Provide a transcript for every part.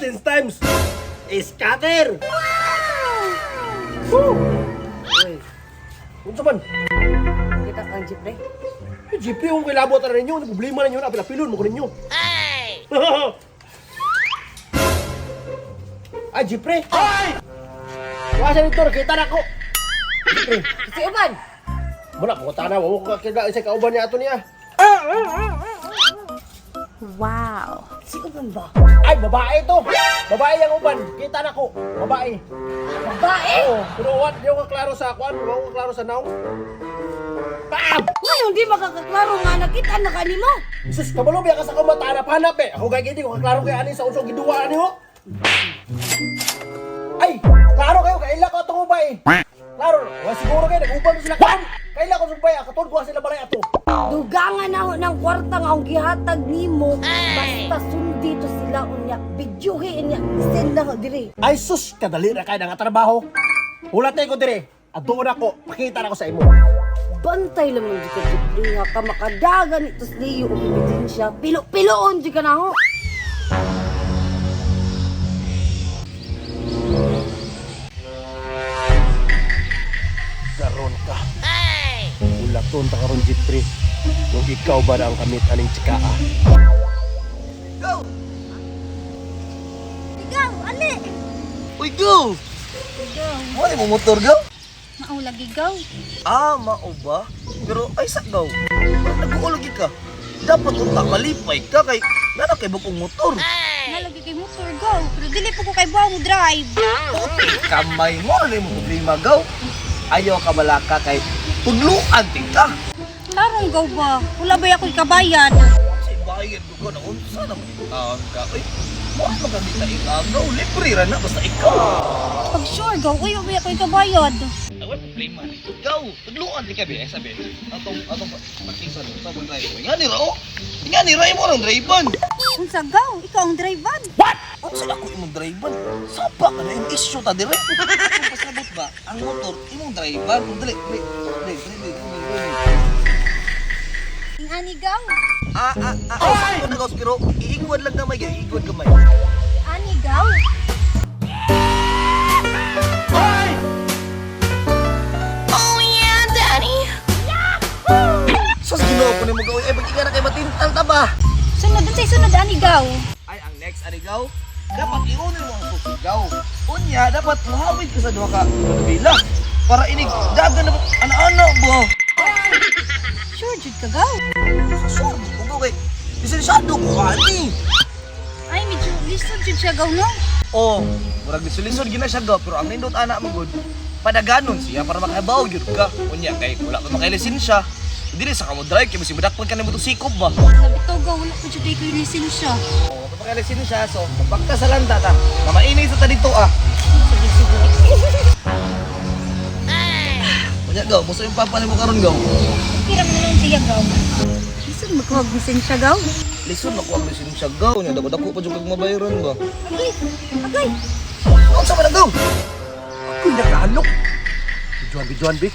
Change times. Scatter. Wow! Uy, Unsa man? kita kang Jeffrey. Eh, GP, kung kilabot na ninyo, ano problema ninyo na, pilapilon mo ko ninyo. Ay! Ay, Jeffrey! Ay! Wala siya dito, nakita na ako. Jeffrey, Si Uban. muna, pumunta na, wala ko kakita isa kauban niya ato niya. Wow. Si Uban ba? Ay, babae to! Babae yung uban, kita na ko. Babae. Babae! Oo, pero what, di ko klaro sa kwan, wala ko klaro sa naong. Bam! Ngayon, di makakaklaro nga nakita na kanimo. Sus, kabalo biya ka sa kumata, hanap-hanap eh. Ako gagawin, di ko klaro kay ani sa unsong giduwa ani ho. Ay, klaro kayo, kaila ko atong ubay. Klaro, wa siguro kayo, nag-uban sila kan. Kaila ko sumbay, katulad ko sila balay ato. Dugangan na ho ng kwarta nga akong gihatag nimo. Basta sundi to sila unya. Bidyuhi niya. Send na ho diri. Ay sus, kadali ra kay nga trabaho. Hulat ko dire. Adto na ko, pakita na ko sa imo. Bantay lang man di ka Jeffrey ha. Ka makadagan ito sa liyo o ebidensya. Pilo-piloon di ka na ho. Karon ka. Ay! Hulaton ta karon Jeffrey. Kung ikaw ba na ang kamit aning chikaa? Go! Ikaw, ali. Uy, go! Wala mo motor, go? Mao lagi gaw. Ah, mao ba? Pero ay sa gaw. Nag-uulog ka. Dapat unta malipay ka kay nana kay bukong motor. Nalagi kay motor gaw, pero dili po ko kay buang mo drive. Puti kamay mo ano mo problema gaw. Ayaw ka malaka kay tudluan tin ka. Tarong gaw ba? Wala ba ako'y kabayan? Sa bayad ko na unsa naman taon ka. Uy, mo man kami ta ikaw, libre ra na basta ikaw. Pag sure gaw, uy, wala ako'y kabayad. Ay, wala problema ni. Ikaw, tudluan di ka be, sabi. Atong atong pagkisan sa pag drive. Nga ni ra oh. Nga ni ra imo ang drive. Unsa gaw? Ikaw ang drive. What? Unsa ako imong driver? Sapa ka na yung issue ta dire. Kung pasabot ba ang motor imong driver? Kung dali, dali, dali, dali, dali, dali. Ing ani gaw. Ah, ah, ah, ah, sakto na gaws, pero iigwad lang gamay, gyud, iigwad gamay. Ani gaw. Oh yeah, daddy. Sus, Ginoo ko nimo gawin. Ay, pag na kay matintal ta ba? Sunod unsay sunod ani gaw? Ay, ang next ani gaw, dapat iunin mo ang susi gaw. Unya, dapat muhawid ka sa duha ka bila. Para inig dagan dapat ana-ana ba? Sure jud ka gaw. Sure, kung gaw kay lisensyado ko ani. Ay, medyo lisod jud siya gaw no. Oh, murag lisod gina siya gaw, pero ang nindot ana mo gud. Padaganon siya para makabaw gyud ka. Unya kay wala pa makalisensya. Dili sa kamo drive kay bisig madakpan ka nimo motosikop ba. Sabi to gaw, wala ko jud ko'y lisensya. Oh, wala pa makalisensya so pagka sa landa ta. Mamainay sa ta dito ah. Sige, sige. Unya gaw, musa yung papa nimo karon gaw. Kira man lang siya gaw. Lisod magkuha og lisensya gaw. Lisod na ko ang lisensya gaw, nya dako-dako pa jud kag mabayaran ba. Agay, agay. Unsa man ang gaw? Ako'y nakahalok. Bijuan, bijuan, bi.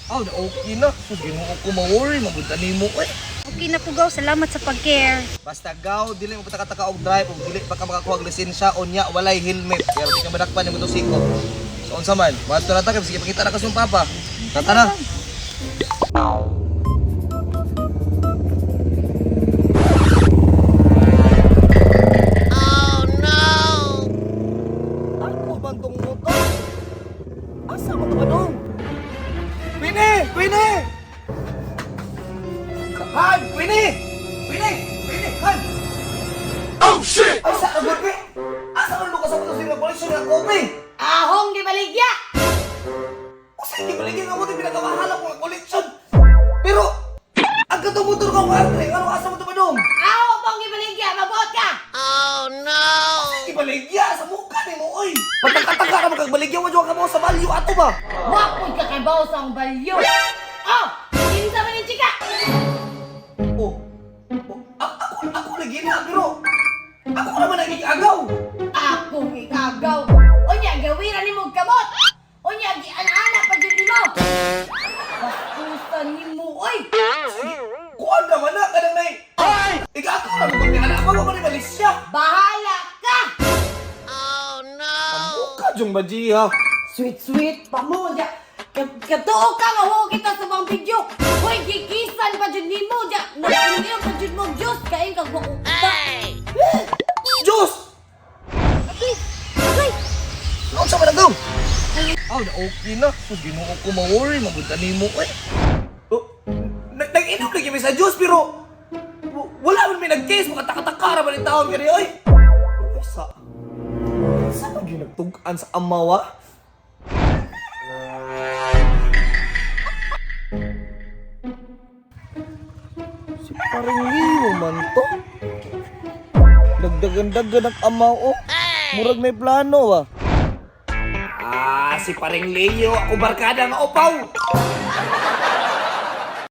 Aw, na okay na. Sus, Ginoo ko ma-worry, magunta nimo oy. Okay na po gaw, salamat sa pag-care. Basta gaw, dili mo pataka-taka og drive ug dili pa ka makakuha og lisensya unya walay helmet. Pero di ka madakpan nimo motosikop. So unsa man? Moadto na ta kay sige pakita na ka sa imong papa. Tata na. Oh no! Ako ba tong motor? Asa man to kadong? Queenie! Queenie! Han! Queenie! Queenie! Queenie! Han! Oh shit! Ay, sa abot ni! Asa man lukas ako sa koleksyon ng kopi? Ahong di baligya! O sige, baligyan ako ito pinagkamahala ko ang koleksyon! Pero, ang katong motor ko, Andre, ano asa mo ito ba dong? Aho pong gibaligya! Mabuot ka! Sige, baligya! Sa mukha ni mo, oy! Pataka-taka ka magkagbaligya, wadyo ka mo sa value ato ba? Wapoy ka kay bawo sa ang balyo! Oh! Kinsa man yung chika! Oh, oh ako, ako lagi na, pero ako naman ang agaw. Akong ikagaw! Unya, gawiran ni mong kamot! Unya, giana-ana pa dyan nimo! Bastusan nimo, oy! Kuan naman na, kanang nay. Ay! Ikaw naman kung anak mo, ni Malaysia. Bahala ka! Buka jung bajiha. Sweet, sweet pa mo. Diya. Katuo ka nga, huwag kita sa mga video. Hoy, gikisan pa dyan nimo. Diya, nag-inom pa dyan mo. Diyos, kain kag wakuta. Diyos! Agay! Agay! Naunsa man ang gaw? Aw, na okay na. Sus, Ginoo ko ma-worry, magunta nimo eh. Oh, nag-inom lagi mi sa Diyos pero wala man may nag-case, makataka-taka ra man yung taon kani oy. Ay, sa man gyud nagtug-an sa amawa? Si paring Leo man to. Dagdagan-dagan ang amaw oh. Murag may plano ah. Ah, si paring Leo, ako barkada nga upaw.